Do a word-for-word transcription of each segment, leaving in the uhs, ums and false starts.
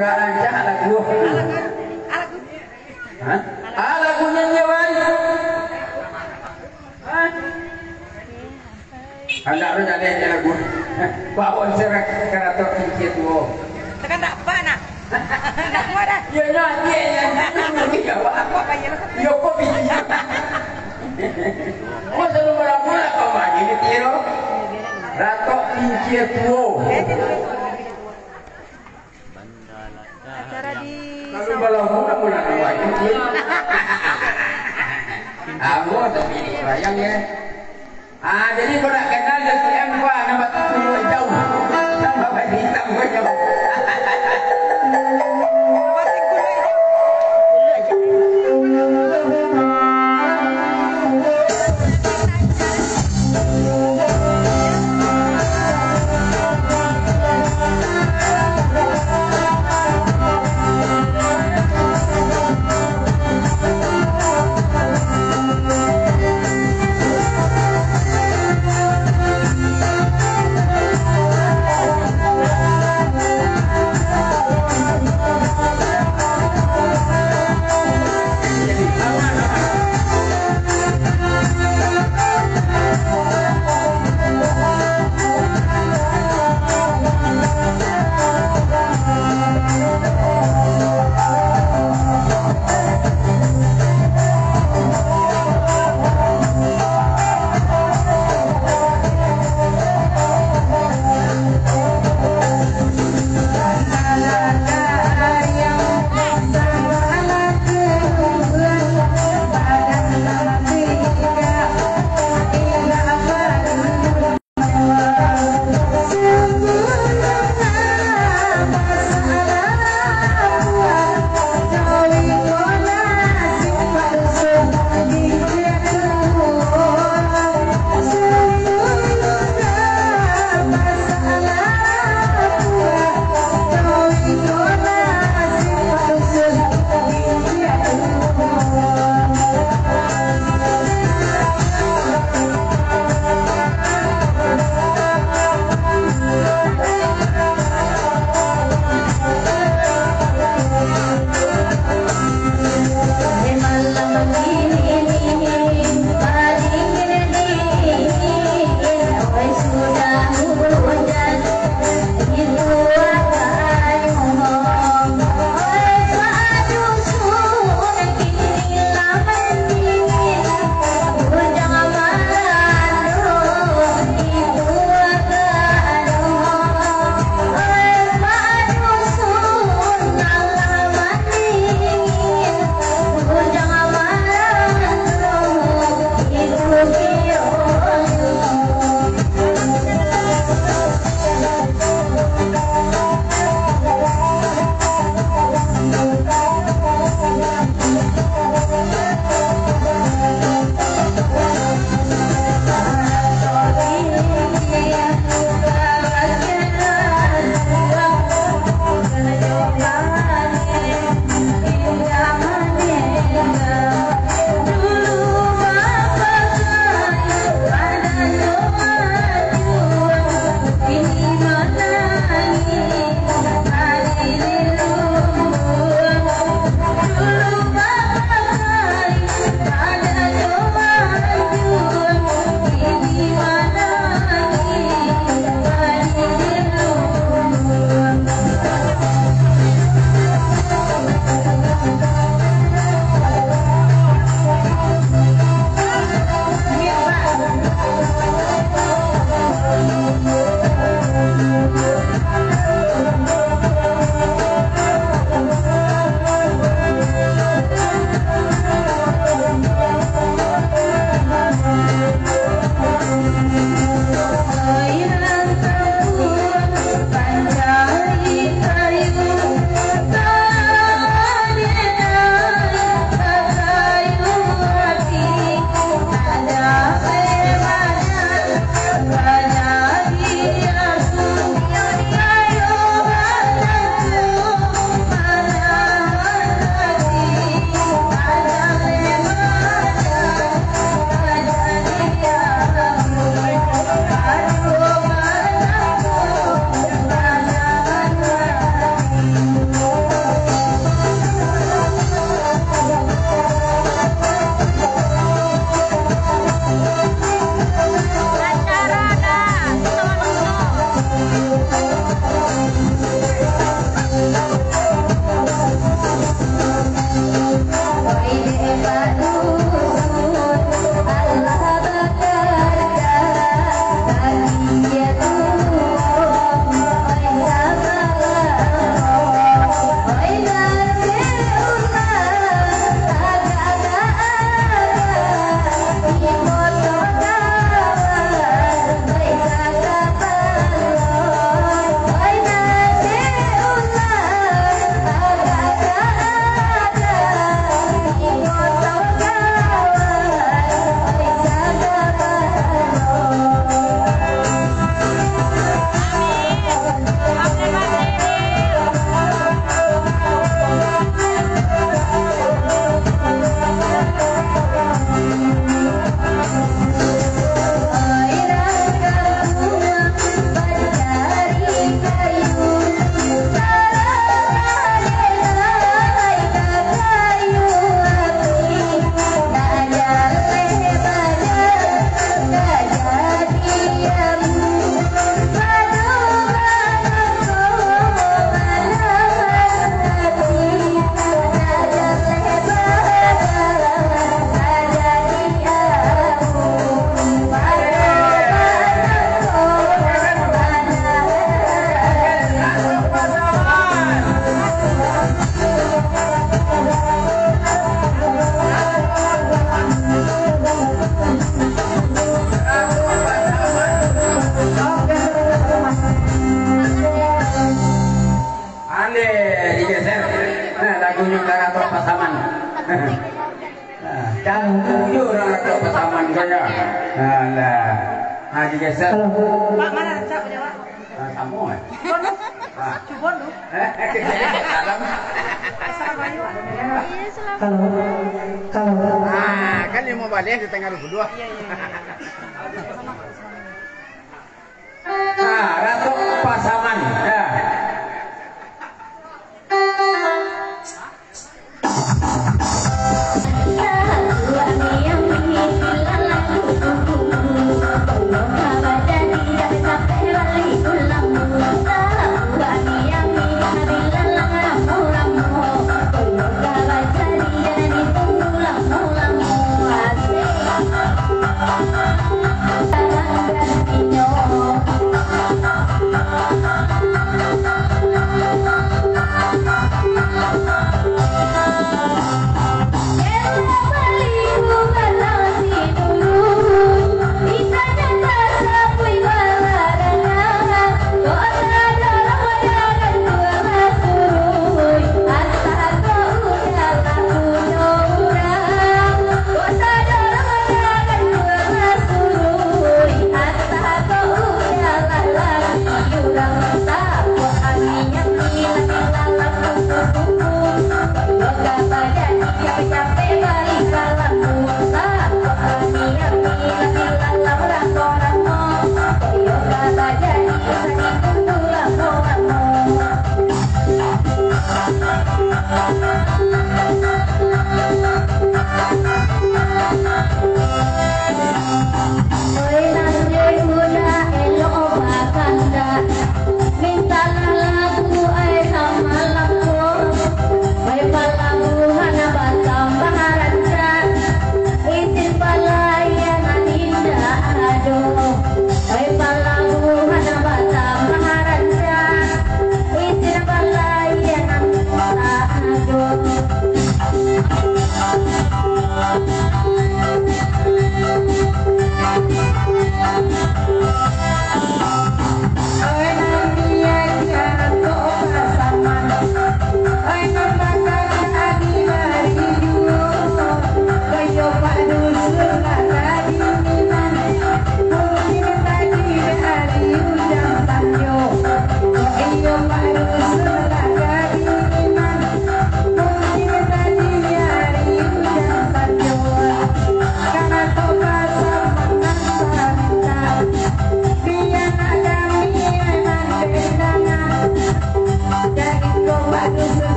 Rancak lagu. Hah? Ah, lagunyo nyo, Wan. Hah? Anak tu jaleh je lagu. Bawa serak karato kincia tuo. Tekan tak apa nak? Nak buat dah. Yo, nyo adik yang dulu ni, awak. Apa payah? Yo, kok biji. Kok selalu mula-mula kau bagi ni, Tiro? Ratok kincia tuo. Acara di Kalau Sawan. Balau muda pun nak buat. Ambo tapi bayang ya. Ah, jadi kau nak kenal dengan si M K, nama tu jauh. Nama baju hitam kau jauh. Punyo ka Ratok Pasaman. Nah, canggu jo urang Ratok Pasaman ko yo. Alah. Nah, digeser. Halo. Pak, mana Ratok punya, Pak? Ah, samo, eh. Cubo lu. Ah. Cubo lu. Salam. Assalamualaikum. Halo. Halo. Ah, kan limo baleh di tangah dua puluh dua. Iya, iya, iya. Nah, Ratok Pasaman. Ya.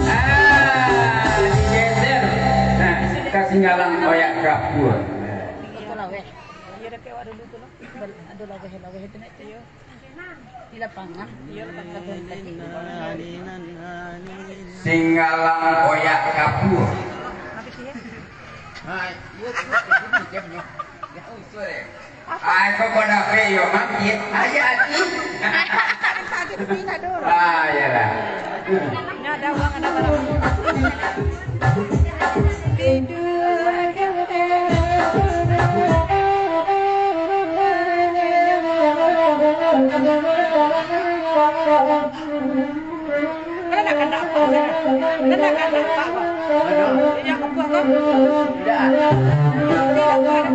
Ah, digeser. Nah, ka Singgalang Oyak Kapua. Di lapangan. Singgalang Oyak Kapua. Nah, iyo tu, tu, tu, tu, tu. Ai, kok kau dapek yo, mangkit. Aja ati. Ah, iyalah. Ini ada uang, ada barang. Mana nak kandak apa, mana? Mana nak kandak apa, apa? Jadi aku buat kau. Dah. Tidak, tidak, tidak.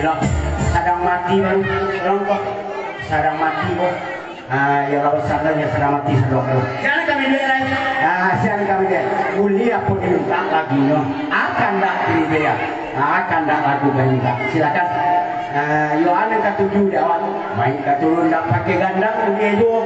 Sadang mati baru, tolong ko. Sadang mati ko. Ah, yo, kalau sadang, yo, sadang mati sadang ko. Sian kami duit lai. Ah, sian kami duit. Buliah apo dimintak lagunyo. Akan dak dibayia. Ah, akan dak lagu dimintak. Silakan. Ah, yo, anu katuju di awak. Main katurun dak pakai gandang, buliah juo.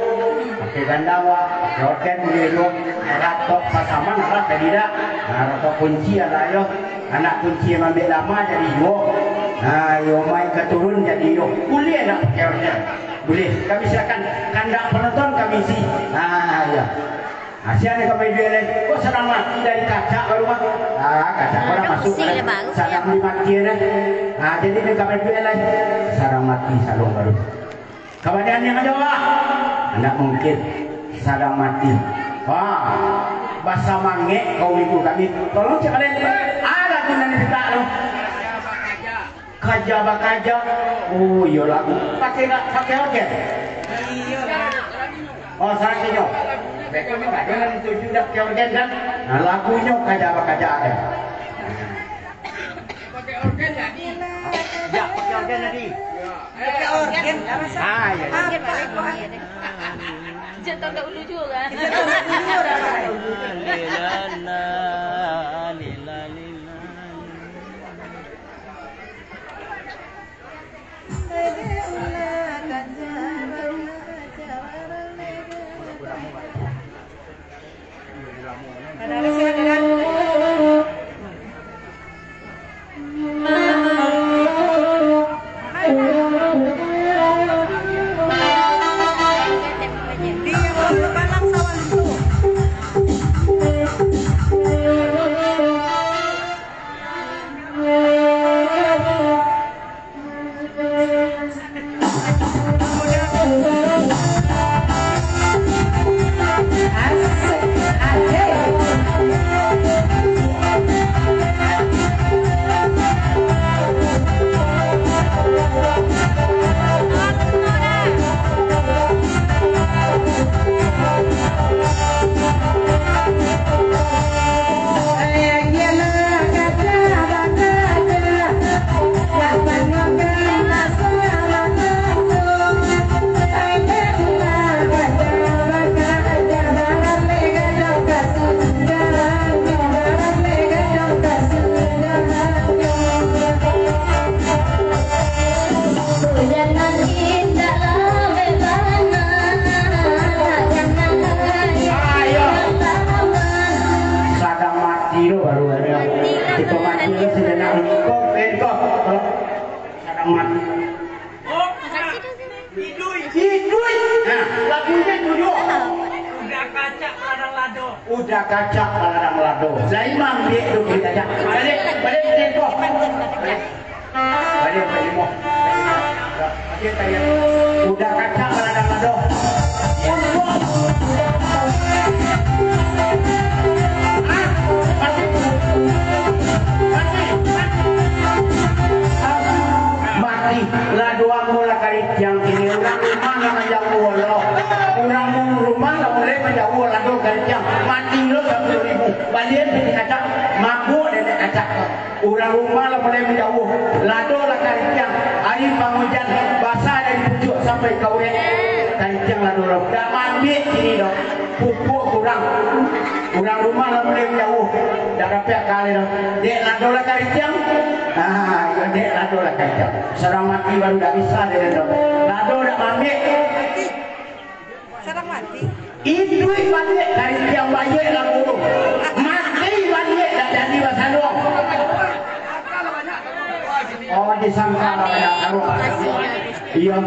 Pakai gandang, wak. Pakai orgen, buliah juo. Ratok pasaman, alah, tadi dak. Ah, ratok kunci, alah, yo. Anak kunci nan ambiak lama jadi juo. Nah, iyo main katurun jadi iyo. Buliah nak pakai orgen? Buliah. Kami silakan. Kandak penonton kami isi. Nah, iyo. Nah, sian nan kami juo lai. Kok sadang mati dari kacak baru mah. Ah, kacak baru masuk. Sadang dimatian, eh. Nah, jadi nan kami juo lai. Sadang mati, sadang baru. Kabanian nan manjawab, ndak mungkin, sadang mati. Wah, basamangek kaum ibu kami. Tolong cek baliak. Ah, lagu nan dimintak tu. Kaja bakaja. Oh, iyo lagu. Pakai ndak pakai orgen? Oh, salah inyo. Beko ni ado nan tuju dak pakai orgen kan? Nah, lagunyo kaja bakaja kan. Pakai orgen jadi. Ya, pakai orgen jadi. Pakai orgen, apa sih? Ah, iya, iya. Apa itu? Jangan tahu dulu juga. Jangan tahu dulu juga. Sadang mati tu baru ado. Kito mati tu sejenak. Kau, eh, kau. Sadang mati. Iduik. Iduik. Nah, lagunyo itu juo. Udah kacak baladang lado. Udah kacak baladang lado. Lai maambiak tu duit kacak. Baliak, baliak duit ko. Baliak, baliak mo. Udah kacak baladang lado. Mati, lado ambo lah karitiang kini. Urang rumah lah manjauah lo. Urang rumah lah mulai manjauah, lado karitiang. Mati lo sapuluah ribu. Balian duit kacak, mabuk dek kacak. Urang rumah lah mulai manjauah, lado lah karitiang. Ari pangujan, basah dari pucuak sampai ka urek. Karitiang lado lo. Dak maambiak kini doh. Pupuk kurang. Urang rumah lah mulai manjauah. Dak dapek ka lai doh. Dek lado lah karitiang. Ah, iyo, dek lado lah karitiang. Sadang mati baru dak bisa dek lado. Lado dak maambiak. Sadang mati. Iduik baliak karitiang baiak lagu tu. Mati baliak dak jadi basaluang. Oh, disangka lah banyak taruah. Iyo.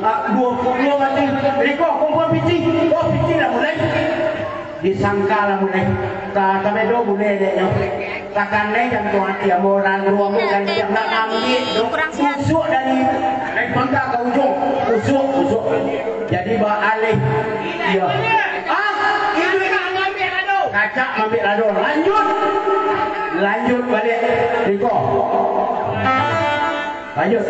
Ah, duo puluah mati. Riko, kumpul piti. Oh, piti lah mulai. Disangka lah mulai. Ka, kabedo bulek dek nyo. Takanai jantuang ati ambo, rando ambo kan, jan nak ambiak tu. Usuak dari, dari pangka ka ujuang. Usuak, usuak. Jadi baalih. Iyo. Ah, iduik. Kacak maambiak lado. Lanjuik. Lanjuik baliak. Riko. Lanjuik.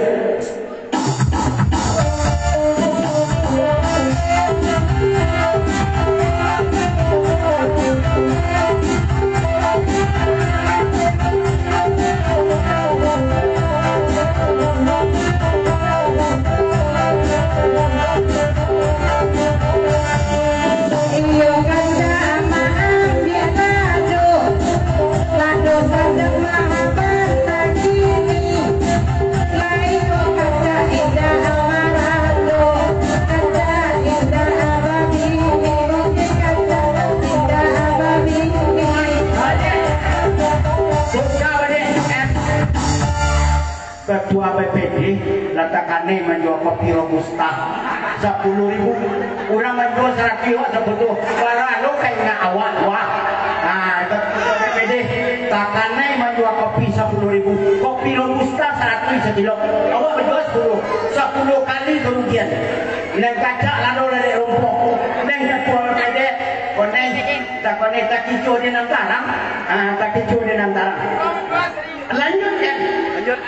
Jua B P D, lah takanai manjua kopi robusta sapuluah ribu. Urang manjua saratuih, awak sapuluah. Bara lo ka indak awak, wah. Nah, B P D takanai manjua kopi sapuluah ribu. Kopi robusta saratuih sakilo. Awak manjua sapuluah. Sapuluah kali karugian. Nan kacak lado dari rompok. Nan katua B P D, konai, takonai takicuah di nan tarang. Ah, takicuah di nan tarang. Lanjut, kan? Lanjut.